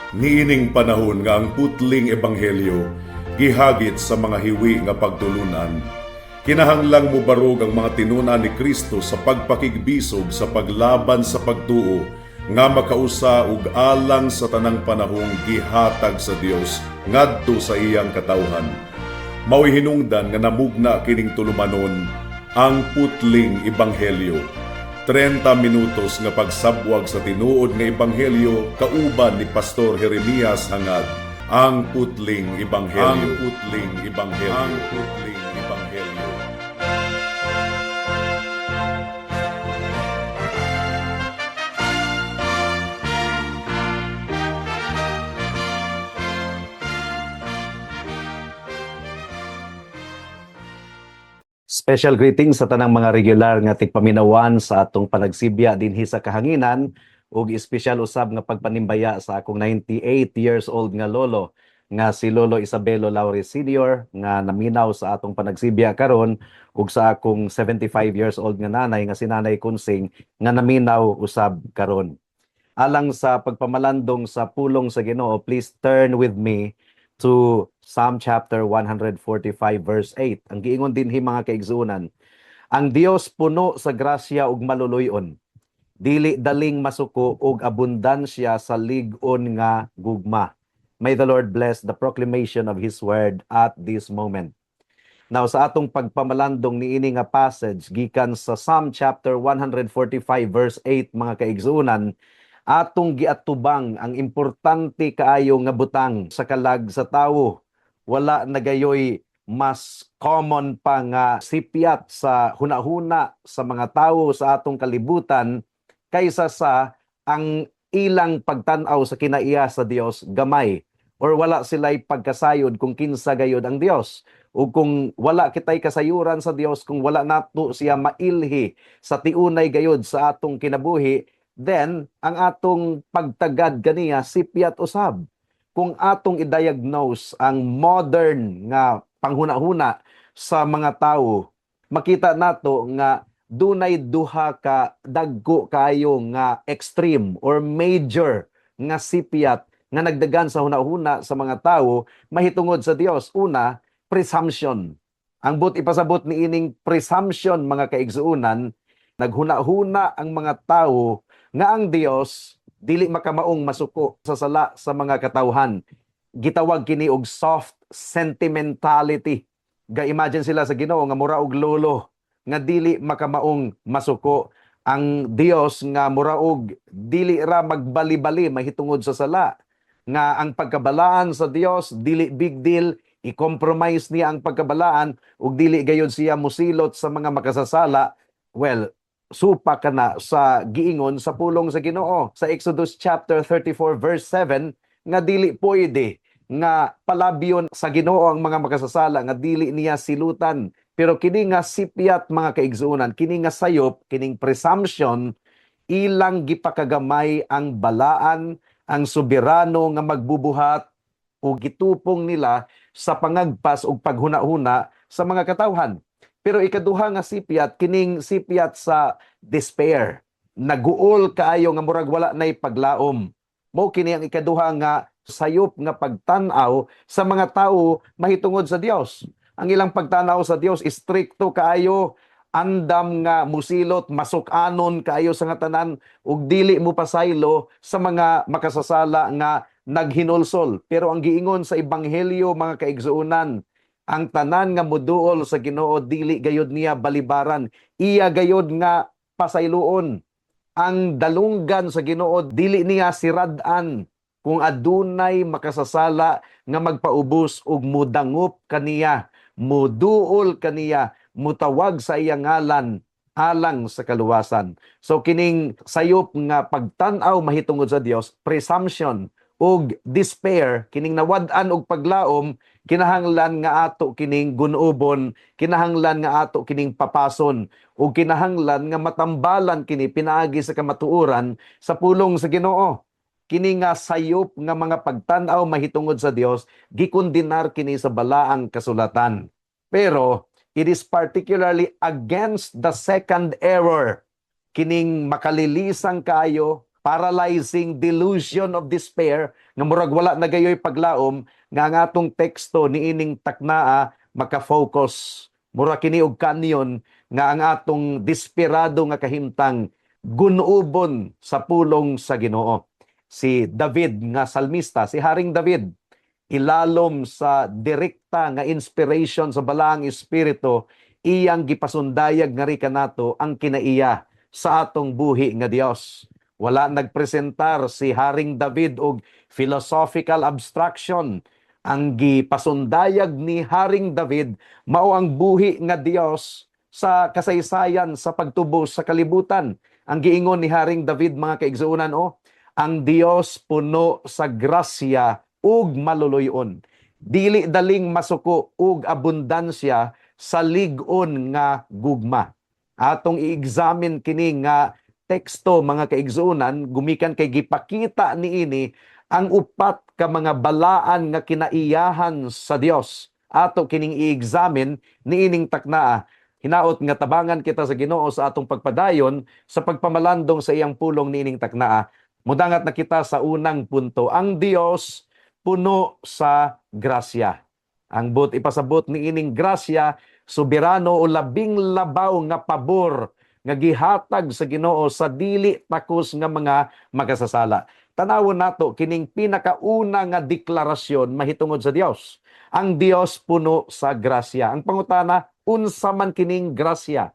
Niining panahon nga ang putling ebanghelyo gihagit sa mga hiwi nga pagtulunan, kinahanglang mubarog ang mga tinun-an ni Kristo sa pagpakigbisog sa paglaban sa pagtuo nga makausa ug alang sa tanang panahong gihatag sa Dios ngadto sa iyang katawhan. Mao'y hinungdan nga namugna kining tulumanon, Ang Putling Ebanghelyo. 30 minutos nga pagsabwag sa tinuod nga ebanghelyo kauban ni Pastor Jeremias Hangad. Ang Putling Ebanghelyo. Ang Putling Ebanghelyo. Ang Putling Ebanghelyo. Special greetings sa tanang mga regular nga tigpaminawan sa atong panagsibya dinhi sa kahanginan ug espesyal usab nga pagpanimbaya sa akong 98 years old nga lolo nga si Lolo Isabelo Laure Sr. nga naminaw sa atong panagsibya karon ug sa akong 75 years old nga nanay nga si Nanay Kunsing nga naminaw usab karon. Alang sa pagpamalandong sa pulong sa Ginoo, please turn with me to Psalm chapter 145 verse 8. Ang giingon dinhi, mga kaigsuonan, ang Dios puno sa grasya ug maluluy-on. Dili daling masuko ug abundansya sa lig-on nga gugma. May the Lord bless the proclamation of His word at this moment. Now, sa atong pagpamalandong niini nga passage gikan sa Psalm chapter 145 verse 8, mga kaigsuonan, atong giatubang ang importante kaayo nga butang sa kalag sa tawo. Wala na gayoy mas common pa nga sipyat sa hunahuna sa mga tawo sa atong kalibutan kaysa sa ang ilang pagtan-aw sa kinaiya sa Dios gamay or wala sila'y pagkasayod kung kinsa gayod ang Dios. Ug kung wala kitay kasayuran sa Dios, kung wala nato siya mailhi sa tiunay gayod sa atong kinabuhi, then ang atong pagtagad kaniya sipyat usab. Kung atong i-diagnose ang modern nga panghuna-huna sa mga tawo, makita nato nga dunay duha ka dagko kayo nga extreme or major nga sipyat nga nagdagan sa hunahuna sa mga tawo mahitungod sa Dios. Una, presumption. Ang but ipasabot niining presumption, mga kaigsuonan, naghuna-huna ang mga tawo nga ang Dios dili makamaong masuko sa sala sa mga katawhan. Gitawag kini og soft sentimentality. Ga-imagine sila sa Ginoo nga mura og lolo nga dili makamaong masuko. Ang Dios nga mura og dili ra magbali-bali mahitungod sa sala. Nga ang pagkabalaan sa Dios dili big deal, i-compromise niya ang pagkabalaan ug dili gayud siya musilot sa mga makasasala. Well, supa ka na sa giingon sa pulong sa Ginoo sa Exodus chapter 34 verse 7 nga dili pwede nga palabyon sa Ginoo ang mga makasasala nga dili niya silutan. Pero kini nga sipyat, mga kaigsuonan, kini nga sayop, kining presumption, ilang gipakagamay ang balaan, ang soberano nga magbubuhat o gitupong nila sa pangagpas ug paghuna-huna sa mga katawhan. Pero ikaduha nga sipyat, kining sipyat sa despair. Naguol kaayo nga murag wala nay paglaom. Mo kini ang ikaduha nga sayop nga pagtan-aw sa mga tao mahitungod sa Dios. Ang ilang pagtanaw sa Dios istrikto kaayo, andam nga musilot, masuk-anon kaayo sa nga tanan ug dili mo pasaylo sa mga makasasala nga naghinulsol. Pero ang giingon sa ebanghelyo, mga kaigsuonan, ang tanan nga muduol sa Ginoo dili gayod niya balibaran, iya gayod nga pasayloon. Ang dalunggan sa Ginoo dili niya sirad-an kung adunay makasasala nga magpaubos ug mudangop kaniya, muduol kaniya, mutawag sa iyang ngalan alang sa kaluwasan. So kining sayop nga pagtan-aw mahitungod sa Dios, presumption ug despair, kining nawad-an og paglaom, kinahanglan nga ato kining gunubon, kinahanglan nga ato kining papason, ug kinahanglan nga matambalan kini pinaagi sa kamatuoran sa pulong sa Ginoo. Kini nga sayop nga mga pagtan-aw mahitungod sa Dios, gikondenar kini sa balaang kasulatan. Pero it is particularly against the second error, kining makalilisang kaayo paralyzing delusion of despair nga murag wala na gayoy paglaom nga ang atong teksto niining taknaa maka-focus. Mura kini og kanyon nga ang atong desperado nga kahimtang gunubon sa pulong sa Ginoo. Si David nga salmista, si Haring David, ilalom sa direkta nga inspiration sa Balaang Espiritu, iyang gipasundayag nga kanato ang kinaiya sa atong buhi nga Dios. Wala nagpresentar si Haring David og philosophical abstraction. Ang gipasundayag ni Haring David mao ang buhi nga Dios sa kasaysayan sa pagtubos sa kalibutan. Ang giingon ni Haring David, mga kaigsuonan, oh, ang Dios puno sa grasya ug maluluyon. Dili daling masuko ug abundansya sa lig-on nga gugma. Atong i-examine kini nga teksto, mga kaigsuonan, gumikan kay gipakita niini ang upat ka mga balaan nga kinaiyahan sa Dios. Ato kining i-examine niining taknaa. Hinaot nga tabangan kita sa Ginoo sa atong pagpadayon sa pagpamalandong sa iyang pulong niining taknaa. Mudangat na kita sa unang punto. Ang Dios puno sa grasya. Ang buot ipasabot niining grasya, soberano o labing labaw nga pabor nga gihatag sa Ginoo sa dili takos nga mga makasasala. Tanawon nato kining pinakauna nga deklarasyon mahitungod sa Dios. Ang Dios puno sa grasya. Ang pangutana, unsa man kining grasya?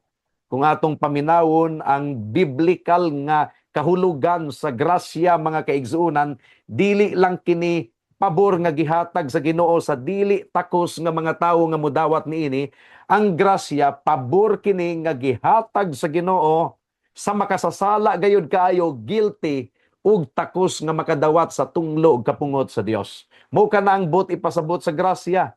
Kung atong paminawon ang biblical nga kahulugan sa grasya, mga kaigsuonan, dili lang kini pabor nga gihatag sa Ginoo sa dili takos nga mga tawo nga mudawat niini. Ang grasya, pabor kini nga gihatag sa Ginoo sa makasasala gayud kaayo, guilty ug takos nga makadawat sa tunglo ug kapungot sa Dios. Mao kana ang buot ipasabot sa grasya.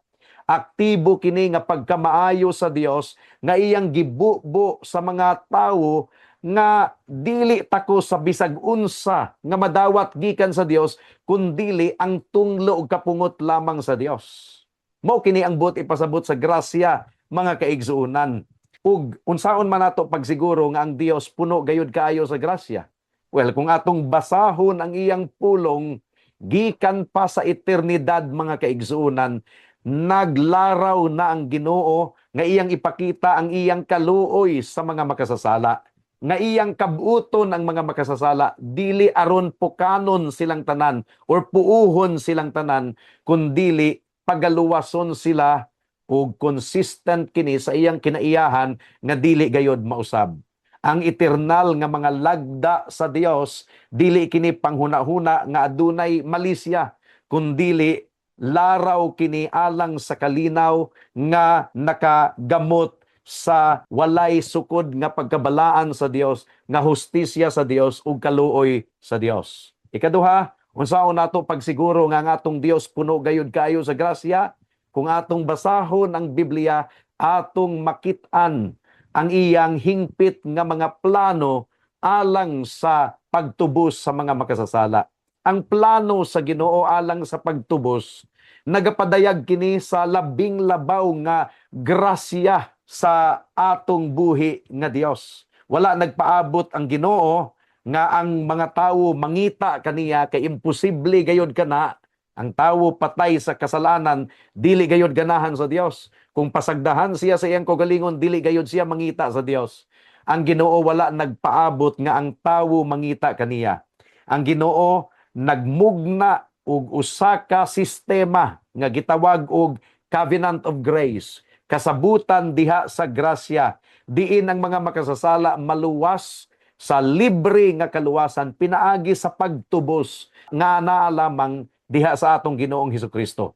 Aktibo kini nga pagkamaayo sa Dios nga iyang gibubo sa mga tawo nga dili takos sa bisag unsa nga madawat gikan sa Dios, kundili ang tunglo ug kapungot lamang sa Dios. Mao kini ang buot ipasabot sa grasya, mga kaigsuonan. Ug unsaon man nato pagsiguro nga ang Dios puno gayud kaayo sa grasya? Well, kung atong basahon ang iyang pulong, gikan pa sa eternidad, mga kaigsuonan, naglaraw na ang Ginoo nga iyang ipakita ang iyang kaluoy sa mga makasasala, nga iyang kabuton ang mga makasasala, dili aron pukanon silang tanan or puuhon silang tanan, kundili pagaluwason sila, ug consistent kini sa iyang kinaiyahan nga dili gayod mausab. Ang eternal nga mga lagda sa Dios, dili kini panghuna-huna nga adunay malisya, kundili laraw kini alang sa kalinaw nga nakagamot sa walay sukod nga pagkabalaan sa Dios, nga hustisya sa Dios ug kaluoy sa Dios. Ikaduha, unsaon nato pagsiguro nga ang atong Dios puno gayud kaayo sa grasya? Kung atong basahon ang Biblia, atong makit-an ang iyang hingpit nga mga plano alang sa pagtubos sa mga makasasala. Ang plano sa Ginoo alang sa pagtubos nagapadayag kini sa labing labaw nga grasya sa atong buhi nga Dios. Wala nagpaabot ang Ginoo nga ang mga tawo mangita kaniya kay imposible gayod kana. Ang tawo patay sa kasalanan, dili gayod ganahan sa Dios. Kung pasagdahan siya sa iyang kaugalingon, dili gayod siya mangita sa Dios. Ang Ginoo wala nagpaabot nga ang tawo mangita kaniya. Ang Ginoo nagmugna og usa ka sistema nga gitawag og Covenant of Grace, kasabutan diha sa grasya, diin ang mga makasasala maluwas sa libre nga kaluwasan pinaagi sa pagtubos nga naa lamang diha sa atong Ginoong Hesukristo.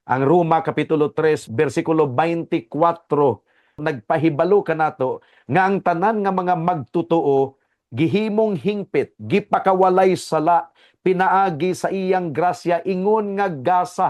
Ang Roma kapitulo 3 bersikulo 24 nagpahibalo kanato nga ang tanan nga mga magtotoo gihimong hingpit, gipakawalay sala pinaagi sa iyang grasya ingon nga gasa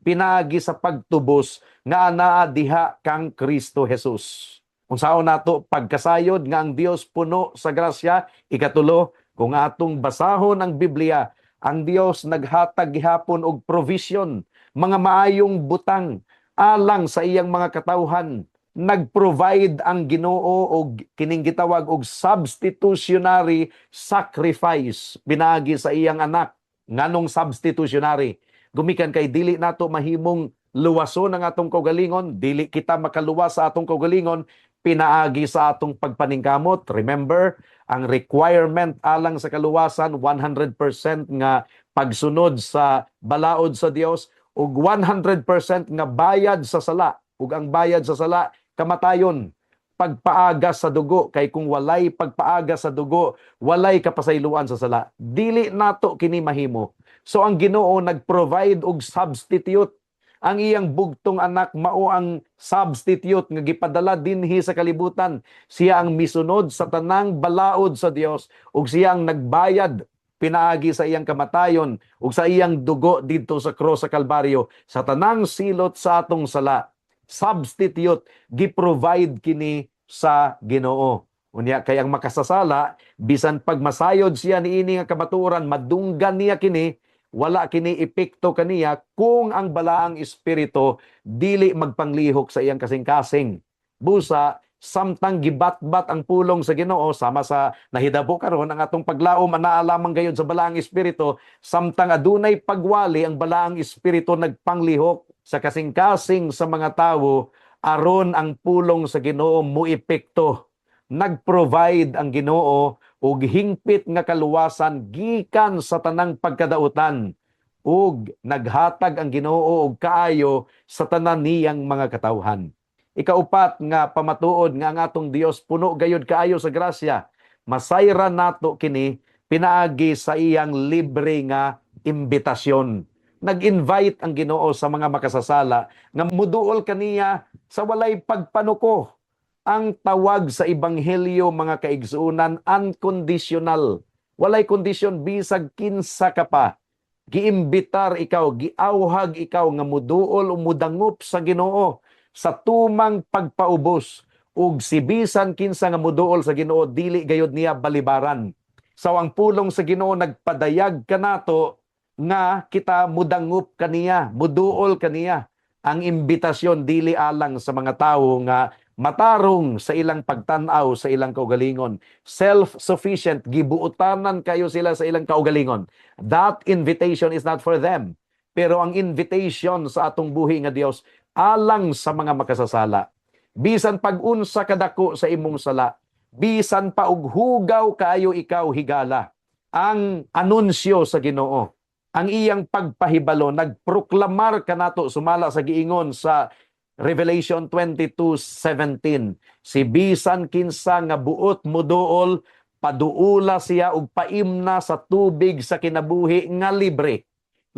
pinaagi sa pagtubos nga anaa diha kang Kristo Jesus. Unsaon nato pagkasayod nga ang Dios puno sa grasya? Ikatulo, kung atong basahon ang Biblia, ang Dios naghatag gihapon og provision, mga maayong butang alang sa iyang mga katawhan. Nag-provide ang Ginoo og kining gitawag og substitutionary sacrifice pinaagi sa iyang anak. Nganong substitutionary? Gumikan kay dili nato mahimong luwason ang atong kaugalingon, dili kita makaluwas sa atong kaugalingon pinaagi sa atong pagpaningkamot. Remember, ang requirement alang sa kaluwasan, 100% nga pagsunod sa balaod sa Dios ug 100% nga bayad sa sala. Ug ang bayad sa sala, kamatayon. Pagpaagas sa dugo, kay kung walay pagpaagas sa dugo, walay kapasayloan sa sala. Dili nato kini mahimo. So ang Ginoo nag-provide og substitute. Ang iyang bugtong anak mao ang substitute nga gipadala dinhi sa kalibutan. Siya ang misunod sa tanang balaod sa Dios ug siya ang nagbayad pinaagi sa iyang kamatayon ug sa iyang dugo didto sa cross sa Kalbaryo sa tanang silot sa atong sala. Substitute, gi-provide kini sa Ginoo. Unya kay ang makasasala, bisan pag masayod siya niini nga kamatuoran, madunggan niya kini, wala kini epekto kaniya kung ang Balaang Espiritu dili magpanglihok sa iyang kasing-kasing. Busa, samtang gibatbat ang pulong sa Ginoo, sama sa nahitabo karon, ang atong paglaom anaa lamang gayud sa Balaang Espiritu, samtang adunay pagwali, ang Balaang Espiritu nagpanglihok sa kasing-kasing sa mga tawo aron ang pulong sa Ginoo mo epekto. Nag-provide ang Ginoo og hingpit nga kaluwasan gikan sa tanang pagkadautan ug naghatag ang Ginoo og kaayo sa tanan niyang mga katawhan. Ikaupat nga pamatuod nga ang atong Dios puno gayud kaayo sa grasya, masayran nato kini pinaagi sa iyang libre nga imbitasyon. Nag-invite ang Ginoo sa mga makasasala nga muduol kaniya sa walay pagpanuko. Ang tawag sa ebanghelyo, mga kaigsuonan, unconditional. Walay kondisyon, bisag kinsa ka pa. Giimbitar ikaw, giawhag ikaw nga muduol o mudangop sa Ginoo sa tumang pagpaubos, ug si bisan kinsa nga muduol sa Ginoo, dili gayud niya balibaran. So ang pulong sa Ginoo nagpadayag kanato nga kita mudangop kaniya, muduol kaniya. Ang imbitasyon dili alang sa mga tawo nga matarong sa ilang pagtan-aw sa ilang kaugalingon. Self-sufficient, gibuotanan kayo sila sa ilang kaugalingon. That invitation is not for them. Pero ang invitation sa atong buhi nga Dios alang sa mga makasasala. Bisan pag-unsa kadako sa imong sala, bisan pa og hugaw kaayo ikaw higala, ang anunsyo sa Ginoo, ang iyang pagpahibalo, nagproklamar kanato sumala sa giingon sa Revelation 22:17. Si bisan kinsa nga buot moduol, paduula siya og paimna sa tubig sa kinabuhi nga libre.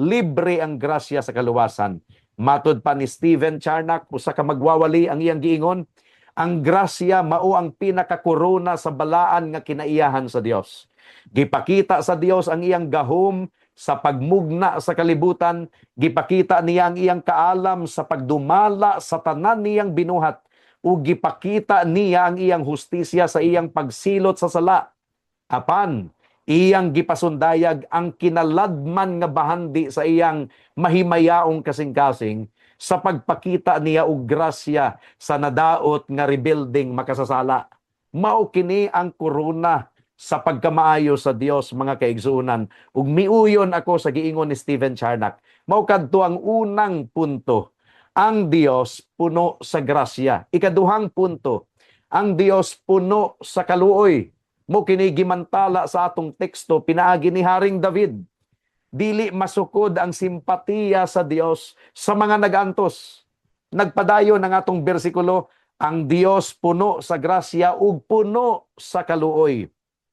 Libre ang grasya sa kaluwasan. Matod pa ni Stephen Charnock, usa ka magwawali, ang iyang giingon, ang grasya mao ang pinakakorona sa balaan nga kinaiyahan sa Dios. Gipakita sa Dios ang iyang gahom sa pagmugna sa kalibutan, gipakita niya ang iyang kaalam sa pagdumala sa tanan niyang binuhat, ug gipakita niya ang iyang hustisya sa iyang pagsilot sa sala. Apan, iyang gipasundayag ang kinaladman nga bahandi sa iyang mahimayaong kasing-kasing sa pagpakita niya og grasya sa nadaot nga rebuilding makasasala. Mao kini ang korona sa pagkamaayo sa Dios, mga kaigsuonan. Ug miuyon ako sa giingon ni Stephen Charnock. Mao kadto ang unang punto. Ang Dios puno sa grasya. Ikaduhang punto, ang Dios puno sa kaluoy. Mao kini gimantala sa atong teksto pinaagi ni Haring David. Dili masukod ang simpatiya sa Dios sa mga nagantos. Nagpadayon ang atong bersikulo, ang Dios puno sa grasya ug puno sa kaluoy.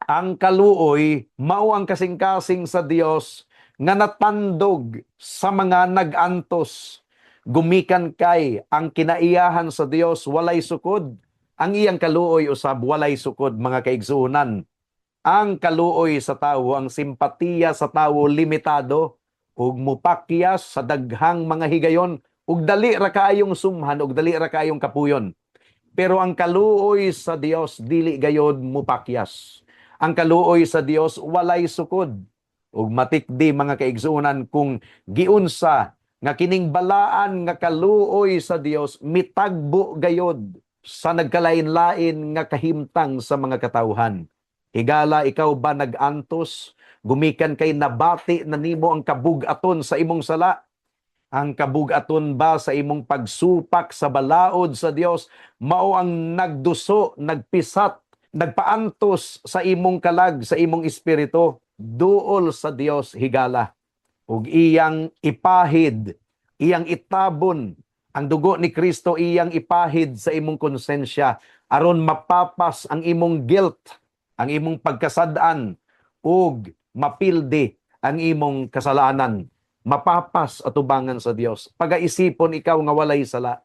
Ang kaluoy mao ang kasing-kasing sa Dios nga natandog sa mga nag-antos. Gumikan kay ang kinaiyahan sa Dios walay sukod. Ang iyang kaluoy usab walay sukod, mga kaigsuonan. Ang kaluoy sa tawo, ang simpatiya sa tawo, limitado ug mupakyas sa daghang mga higayon ug dali ra kaayong sumhan ug dali ra kaayong kapuyon. Pero ang kaluoy sa Dios dili gayod mupakyas. Ang kaluoy sa Dios walay sukod. Ug matikdi, mga kaigsuonan, kung giunsa nga kining balaan nga kaluoy sa Dios mitagbo gayod sa sa nagkalain-lain nga kahimtang sa mga katawhan. Higala, ikaw ba nag-antos gumikan kay nabati na nimo ang kabug-aton sa imong sala? Ang kabug-aton ba sa imong pagsupak sa balaod sa Dios mao ang nagduso, nagpisat, nagpaantos sa imong kalag, sa imong espiritu? Duol sa Dios, higala. Ug iyang ipahid, iyang itabon ang dugo ni Kristo, iyang ipahid sa imong konsensya aron mapapas ang imong guilt, ang imong pagkasad-an, ug mapildi ang imong kasalanan. Mapapas atubangan sa Dios. Pagaisipon ikaw nga walay sala.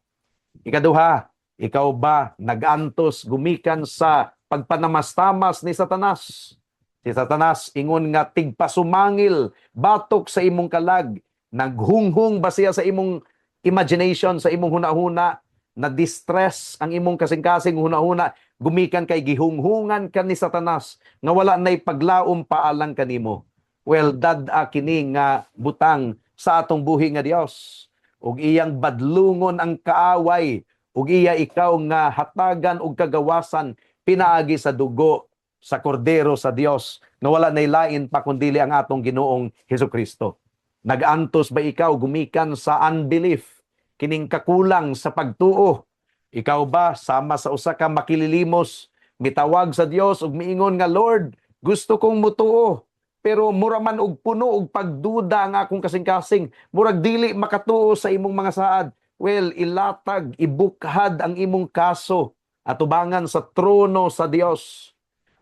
Ikaduha, ikaw ba nagantos gumikan sa pagpanamastamas ni Satanas? Si Satanas ingon nga tigpasumangil batok sa imong kalag, naghunghong ba siya sa imong imagination, sa imong hunahuna, na distress ang imong kasing-kasing hunahuna gumikan kay gihunghungan ka ni Satanas nga wala nay paglaom paalang kanimo? Well, dad-a kini nga butang sa atong buhi nga Dios ug iyang badlungon ang kaaway ug iya ikaw nga hatagan og kagawasan pinaagi sa dugo sa kordero sa Dios nga wala nay lain pa kundili ang atong Ginoong Hesukristo. Nagantos ba ikaw gumikan sa unbelief, kining kakulang sa pagtuo? Ikaw ba sama sa usa ka makililimos, mitawag sa Dios ug miingon nga, "Lord, gusto kong mutuo, pero mura man og puno og pagduda ang akong kasing-kasing, murag dili makatuo sa imong mga saad"? Well, ilatag, ibukhad ang imong kaso atubangan sa trono sa Dios.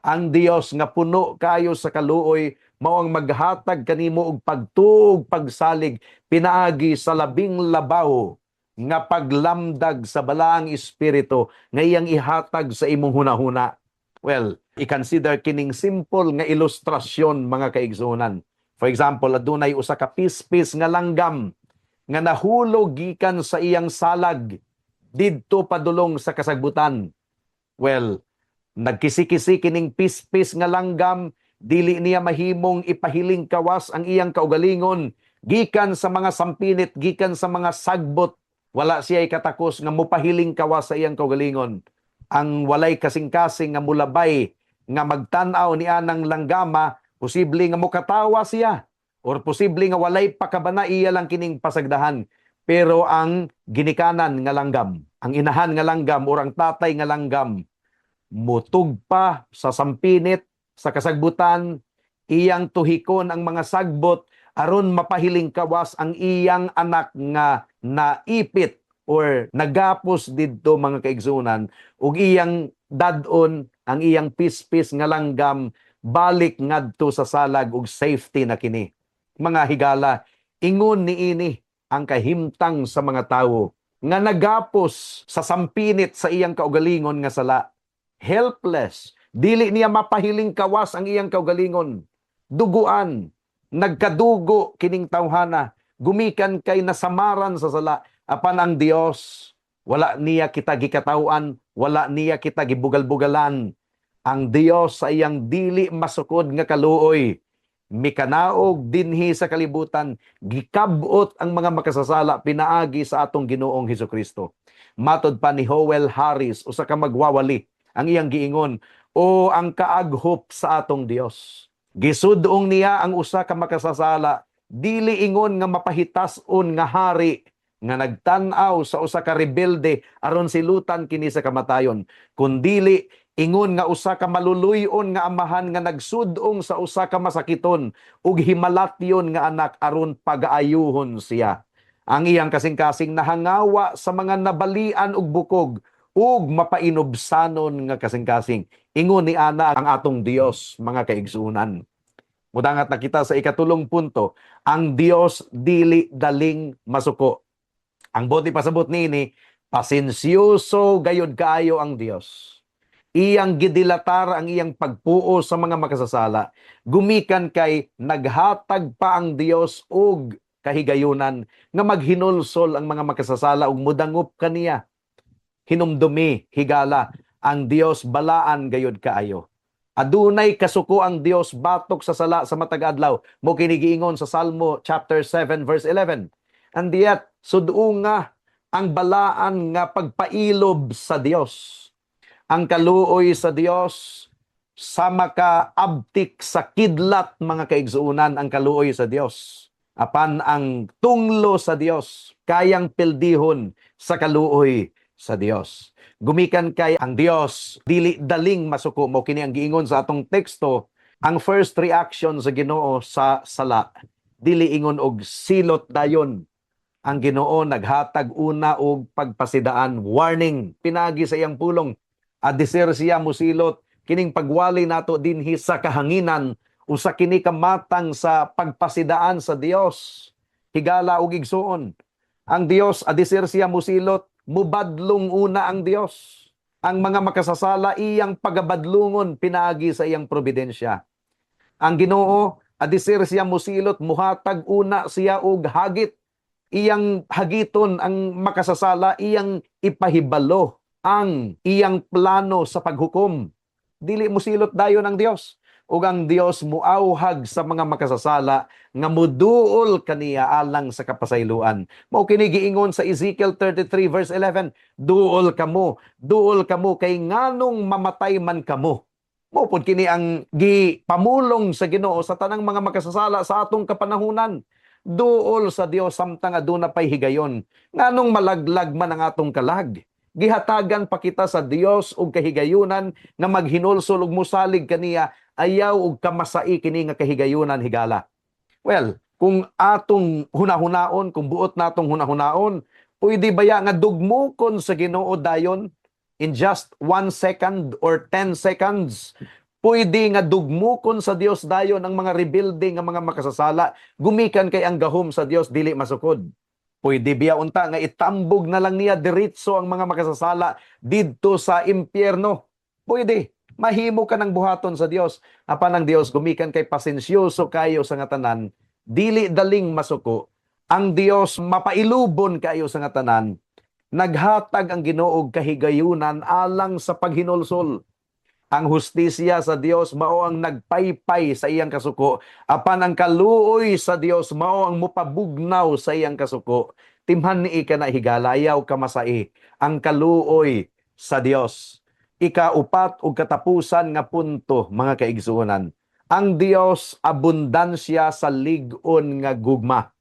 Ang Dios nga puno kayo sa kaluoy mao ang maghatag kanimo og pagtuo ug pagsalig pinaagi sa labing labaw nga paglamdag sa Balaang Espiritu nga iyang ihatag sa imong hunahuna. Well, i-consider kining simple nga ilustrasyon, mga kaigsuonan. For example, adunay usa ka pispis nga langgam nga nahulog gikan sa iyang salag didto padulong sa kasagbutan. Well, nagkisi-kisi kining pispis nga langgam, dili niya mahimong ipahiling kawas ang iyang kaugalingon gikan sa mga sampinit, gikan sa mga sagbot. Wala siya katakos nga mopahiling kawas sa iyang kaugalingon. Ang walay kasing-kasing nga mulabay nga magtan-aw ni anang langgama, posible nga mokatawa siya or posible nga walay pakabana, iya lang kining pasagdahan. Pero ang ginikanan nga langgam, ang inahan nga langgam or ang tatay nga langgam, mutugpa sa sampinit sa kasagbutan, iyang tuhikon ang mga sagbot aron mapahiling kawas ang iyang anak nga naipit or nagapos didto, mga kaigsunan, ug iyang dad-on ang iyang pispis nga langgam balik ngadto sa salag ug safety na kini. Mga higala, ingon niini ang kahimtang sa mga tawo nga nagapos sa sampinit sa iyang kaugalingon nga sala. Helpless, dili niya mapahiling kawas ang iyang kaugalingon. Duguan, nagkadugo kining tawhana gumikan kay nasamaran sa sala. Apan ang Dios, wala niya kita gikatawan, wala niya kita gibugal-bugalan. Ang Dios sa iyang dili masukod nga kaluoy mikanaog dinhi sa kalibutan, gikab-ot ang mga makasasala pinaagi sa atong Ginoong Hesukristo. Matod pa ni Howell Harris, usa ka magwawali, ang iyang giingon, "O ang kaaghop sa atong Dios. Gisud-ong niya ang usa ka makasasala, dili ingon nga mapahitas-on nga hari nga nagtan-aw sa usa ka rebelde aron silutan kini sa kamatayon, kundili ingon nga usa ka maluluy-on nga amahan nga nagsud-ong sa usa ka masakiton ug himalatyon nga anak aron pagaayuhon siya. Ang iyang kasing-kasing nahangawa sa mga nabalian og bukog ug mapainubsanon nga kasing-kasing." Ingon ni ana ang atong Dios, mga kaigsuonan. Mudangat na kita sa ikatulong punto, ang Dios dili daling masuko. Ang buot ipasabot niini, pasensyoso gayud kaayo ang Dios. Iyang gidilatar ang iyang pagpuo sa mga makasasala. Gumikan kay naghatag pa ang Dios og kahigayunan nga maghinulsol ang mga makasasala ug mudangop kaniya. Hinumdumi, higala, ang Dios balaan gayud kaayo. Adunay kasuko ang Dios batok sa sala sa matag adlaw. Mao kini giingon sa Salmo chapter 7 verse 11. And yet, sud-unga Ang balaan nga pagpailob sa Dios. Ang kaluoy sa Dios sama ka abtik sa kidlat, mga kaigsuonan, ang kaluoy sa Dios. Apan ang tunglo sa Dios kayang pildihon sa kaluoy sa Dios. Gumikan kay ang Dios dili daling masuko. Mao kini ang giingon sa atong teksto, ang first reaction sa Ginoo sa sala, dili ingon og silot dayon. Ang Ginoo naghatag una og pagpasidaan, warning, pinagi sa iyang pulong. Adiser siya musilot, kining pagwali nato dinhi sa kahanginan, usa kini ka matang sa pagpasidaan sa Dios. Higala ug igsuon, ang Dios, adiser siya musilot, mubadlong una ang Dios. Ang mga makasasala, iyang pagabadlungon pinaagi sa iyang providensya. Ang Ginoo, adiser siya musilot, muhatag una siya og hagit. Iyang hagiton ang makasasala, iyang ipahibalo ang iyang plano sa paghukom. Dili musilot dayon ang Dios. Ug ang Dios muawhag sa mga makasasala nga muduol kaniya alang sa kapasayloan. Mao kini giingon sa Ezekiel 33 verse 11, "Duol kamo, duol kamo, kay nganong mamatay man kamo?" Mao pud kini ang gipamulong sa Ginoo sa tanang mga makasasala sa atong kapanahunan. Duol sa Dios samtang aduna pay higayon. Nganong malaglag man ang atong kalag? Gihatagan pa kita sa Dios og kahigayunan nga maghinulsol ug musalig kaniya. Ayaw og kamasai kini nga kahigayunan, higala. Well, kung atong hunahunaon, kung buot natong hunahunaon, pwede baya nga dugmukon sa Ginoo dayon in just 1 second or 10 seconds? Pwede nga dugmukon sa Dios dayon ang mga rebelde nga mga makasasala, gumikan kay ang gahom sa Dios dili masukod? Pwede biya unta nga itambog na lang niya diretso ang mga makasasala didto sa impyerno? Pwede. Mahimo ka ng buhaton sa Dios. Apan ang Dios, gumikan kay pasensyoso kayo sa nga tanan, dili daling masuko. Ang Dios mapailubon kayo sa nga tanan. Naghatag ang Ginoo og kahigayunan alang sa paghinulsol. Ang hustisya sa Dios mao ang nagpaypay sa iyang kasuko, apan ang kaluoy sa Dios mao ang mupabugnaw sa iyang kasuko. Timhan ni ika na, higala, ayaw kamasai ang kaluoy sa Dios. Ikaupat ug katapusan nga punto, mga kaigsuonan. Ang Dios abundansya sa lig-on nga gugma.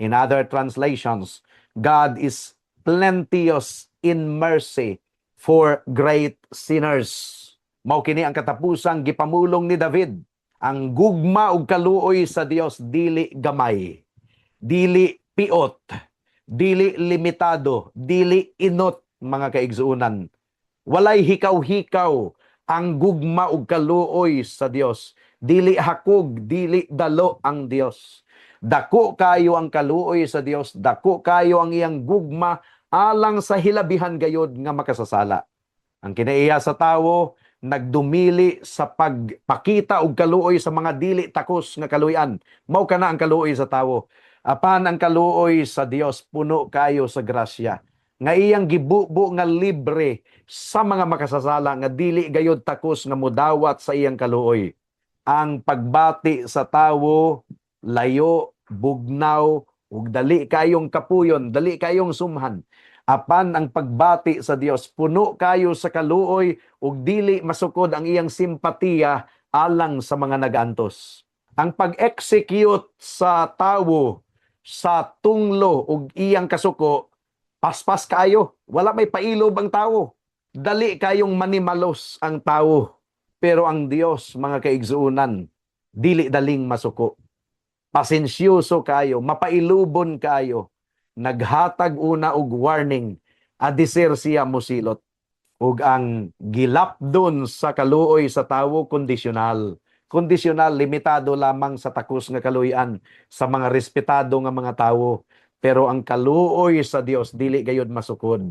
In other translations, God is plenteous in mercy for great sinners. Mao kini ang katapusang gipamulong ni David. Ang gugma ug kaluoy sa Dios dili gamay, dili piot, dili limitado, dili inot, mga kaigsuonan. Walay hikaw-hikaw ang gugma ug kaluoy sa Dios. Dili hakog, dili dalo ang Dios. Dako kayo ang kaluoy sa Dios, dako kayo ang iyang gugma alang sa hilabihan gayod nga makasasala. Ang kinaiya sa tawo nagdumili sa pagpakita og kaluoy sa mga dili takos nga kaluoyan. Mao kana ang kaluoy sa tawo. Apan ang kaluoy sa Dios puno kayo sa grasya nga iyang gibubo nga libre sa mga makasasala nga dili gayod takos nga mudawat sa iyang kaluoy. Ang pagbati sa tawo layo, bugnaw, ug dali kayong kapuyon, dali kayong sumhan. Apan ang pagbati sa Dios puno kayo sa kaluoy ug dili masukod ang iyang simpatiya alang sa mga nagantos. Ang pag-execute sa tawo sa tunglo ug iyang kasuko, paspas kayo. Wala may pailob ang tawo. Dali kayong manimalos ang tawo. Pero ang Dios, mga kaigsuonan, dili daling masuko. Pasensyoso kayo, mapailubon kayo. Naghatag una og warning, adiser siya musilot. Ug ang gilapdon sa kaluoy sa tawo, kondisyonal. Kondisyonal, limitado lamang sa takos nga kaluoyan sa mga respetado nga mga tawo. Pero ang kaluoy sa Dios dili gayod masukod.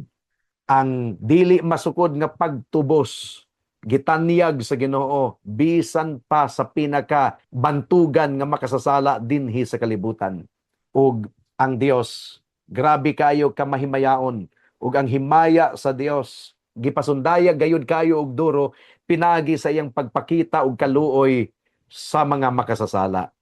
Ang dili masukod nga pagtubos gitanyag sa Ginoo bisan pa sa pinaka bantugan nga makasasala dinhi sa kalibutan. Ug ang Dios grabe kayo kamahimayaon, ug ang himaya sa Dios gipasundayag gayud kayo og duro pinagi sa iyang pagpakita og kaluoy sa mga makasasala.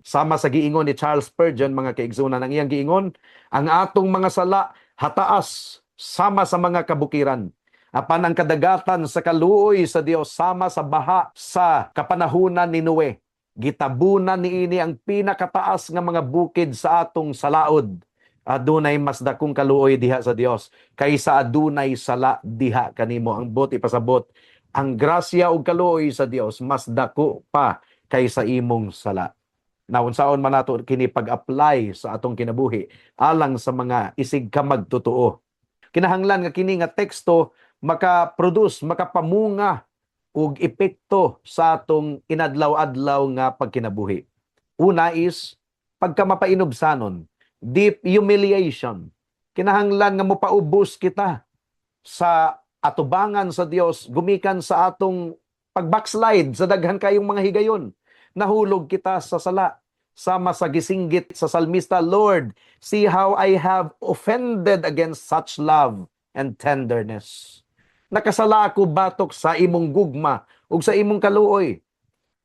Sama sa giingon ni Charles Spurgeon, mga kaigsunan, ang iyang giingon, ang atong mga sala Hataas sama sa mga kabukiran. Apan ang kadagatan sa kaluoy sa Dios sama sa baha sa kapanahunan ni Noe. Gitabunan niini ang pinakataas nga mga bukid sa atong salaod. Adunay mas dakong kaluoy diha sa Dios kaysa adunay sala diha kanimo. Ang buot ipasabot, ang grasya ug kaluoy sa Dios mas dako pa kaysa imong sala. Naunsaon man nato kini pag-apply sa atong kinabuhi alang sa mga isig ka magtotoo? Kinahanglan nga kini nga teksto maka-produce, makapamunga og epekto sa atong inadlaw-adlaw nga pagkinabuhi. Una is pagkamapainubsanon, deep humiliation. Kinahanglan nga mopaubos kita sa atubangan sa Dios gumikan sa atong pag-backslide sa daghan kayong mga higayon. Nahulog kita sa sala sama sa gisinggit sa salmista, "Lord, see how I have offended against such love and tenderness." Nakasala ako batok sa imong gugma ug sa imong kaluoy.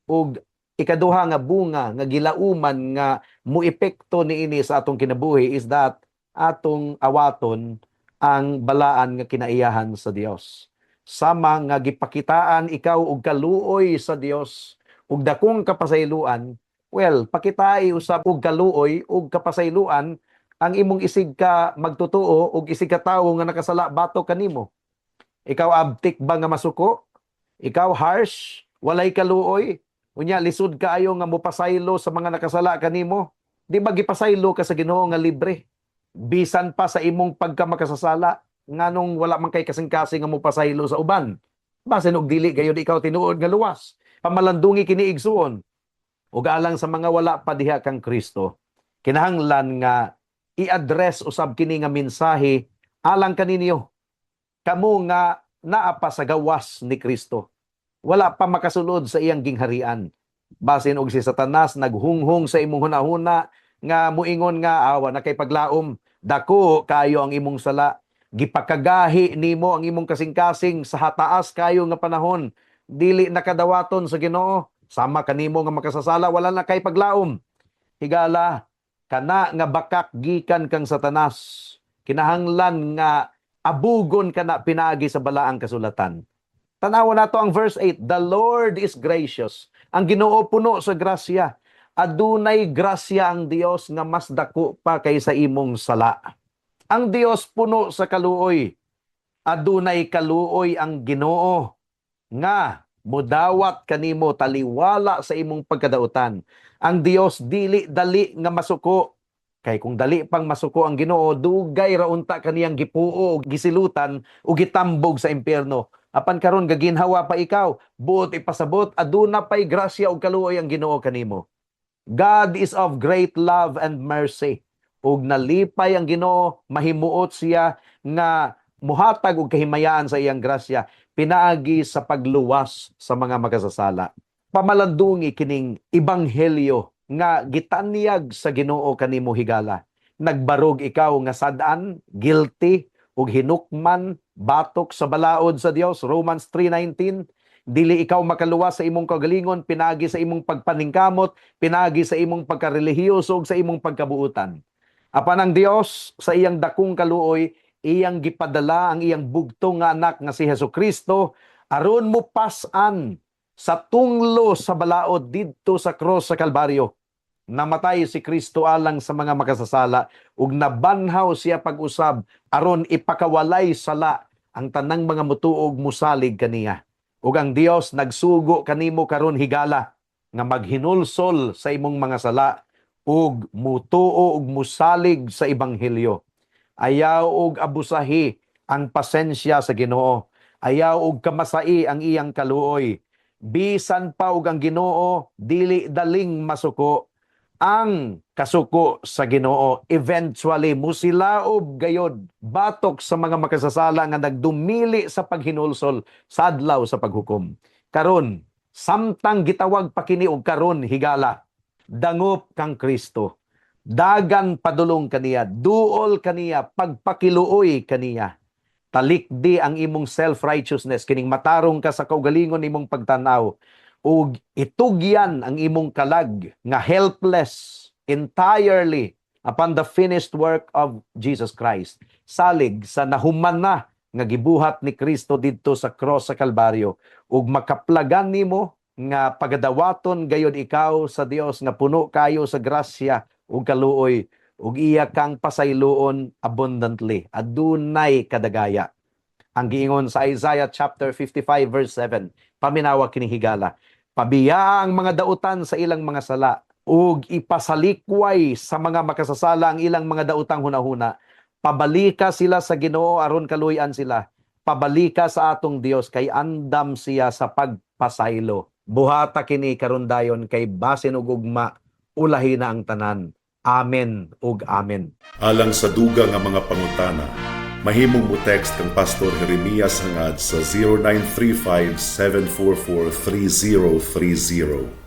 Ug ikaduha nga bunga nga gilauman nga muepekto niini sa atong kinabuhi is that atong awaton ang balaan nga kinaiyahan sa Dios. Sama nga gipakitaan ikaw og kaluoy sa Dios ug dakong kapasayloan, well, pakitai usab og kaluoy ug kapasayloan ang imong isig ka magtotoo ug isig ka tawo nga nakasala batok kanimo. Ikaw, abtik ba nga masuko? Ikaw, harsh? Walay kaluoy? Unya lisod kaayo nga mopasaylo sa mga nakasala kanimo? Di ba gipasaylo ka sa Ginoo nga libre? Bisan pa sa imong pagkamakasasala, nganong wala man kay kasing-kasing nga mopasaylo sa uban? Basin og dili gayud ikaw tinuod nga luwas. Pamalandungi kini, igsuon. Ug alang sa mga wala pa diha kang Kristo, kinahanglan nga i-address usab kini nga mensahe alang kaninyo. Kamo nga naa pa sa gawas ni Kristo. Wala pa makasulod sa iyang gingharian. Basin og si Satanas naghunghong sa imong hunahuna nga muingon nga awa na kay paglaom, dako kayo ang imong sala, gipakagahi nimo ang imong kasing-kasing sa hataas kayo nga panahon, dili nakadawaton sa Ginoo, sama kanimo nga makasasala, wala na kay paglaom. Higala, kana nga bakak gikan kang Satanas, kinahanglan nga abugon kana pinaagi sa balaang kasulatan. Tanawa nato ang verse 8, "The Lord is gracious." Ang Ginoo puno sa grasya. Adunay grasya ang Dios nga mas dako pa kaysa imong sala. Ang Dios puno sa kaluoy. Adunay kaluoy ang Ginoo nga mudawat kanimo taliwala sa imong pagkadautan. Ang Dios dili dali nga masuko. Kay kung dali pang masuko ang Ginoo, dugay ra unta kaniyang gipuo, gisilutan o gitambog sa impyerno. Apan karon gaginhawa pa ikaw, buot ipasabot, aduna pay grasya ug kaluoy ang Ginoo kanimo. God is of great love and mercy. Ug nalipay ang Ginoo, mahimuot siya nga muhatag og kahimayaan sa iyang grasya pinaagi sa pagluwas sa mga makasasala. Pamalandungi kining ebanghelyo nga gitanyag sa Ginoo kanimo, higala. Nagbarog ikaw nga sad-an, guilty ug hinukman batok sa balaod sa Dios, Romans 3:19. Dili ikaw makaluwas sa imong kagalingon pinaagi sa imong pagpaningkamot, pinaagi sa imong pagkarelihiyoso ug sa imong pagkabuutan. Apan ang Dios sa iyang dakong kaluoy, iyang gipadala ang iyang bugtong nga anak nga si Hesus Kristo aron mo pas-an sa tunglo sa balaod didto sa cross sa Kalbaryo. Namatay si Kristo alang sa mga makasasala ug nabanhaw siya pag-usab aron ipakawalay sala ang tanang mga mutuog, musalig kaniya. Ug ang Dios nagsugo kanimo karon, higala, nga maghinulsol sa imong mga sala ug mutuo ug musalig sa ebanghelyo. Ayaw og abusahi ang pasensya sa Ginoo. Ayaw og kamasai ang iyang kaluoy. Bisan pa og ang Ginoo dili daling masuko, ang kasuko sa Ginoo eventually musilaob gayod batok sa mga makasasala nga nagdumili sa paghinulsol sa adlaw sa paghukom. Karon, samtang gitawag pa kini og karon, higala, dangop kang Kristo. Dagan padulong kaniya, duol kaniya, pagpakiluoy kaniya. Talikdi ang imong self-righteousness, kining matarong ka sa kaugalingon imong pagtanaw, ug itugyan ang imong kalag nga helpless entirely Upon the finished work of Jesus Christ. Salig sa nahuman na nga gibuhat ni Kristo didto sa cross sa Kalbaryo ug makaplagan nimo nga pagadawaton gayod ikaw sa Dios nga puno kayo sa grasya ug kaluoy ug iya kang pasayloon abundantly, adunay kadagaya. Ang giingon sa Isaiah chapter 55 verse 7, paminawa kini higala: "Pabiya ang mga dautan sa ilang mga sala ug ipasalikway sa mga makasasala ang ilang mga dautang hunahuna. Pabalika sila sa Ginoo aron kaluy-an sila. Pabalika sa atong Dios kay andam siya sa pagpasaylo." Buhata kini karon dayon kay basin og ugma ulahi na ang tanan. Amen ug amen. Alang sa dugang nga mga pangutana, mahimong mo text kang Pastor Jeremias Hangad sa 0935 744 3030.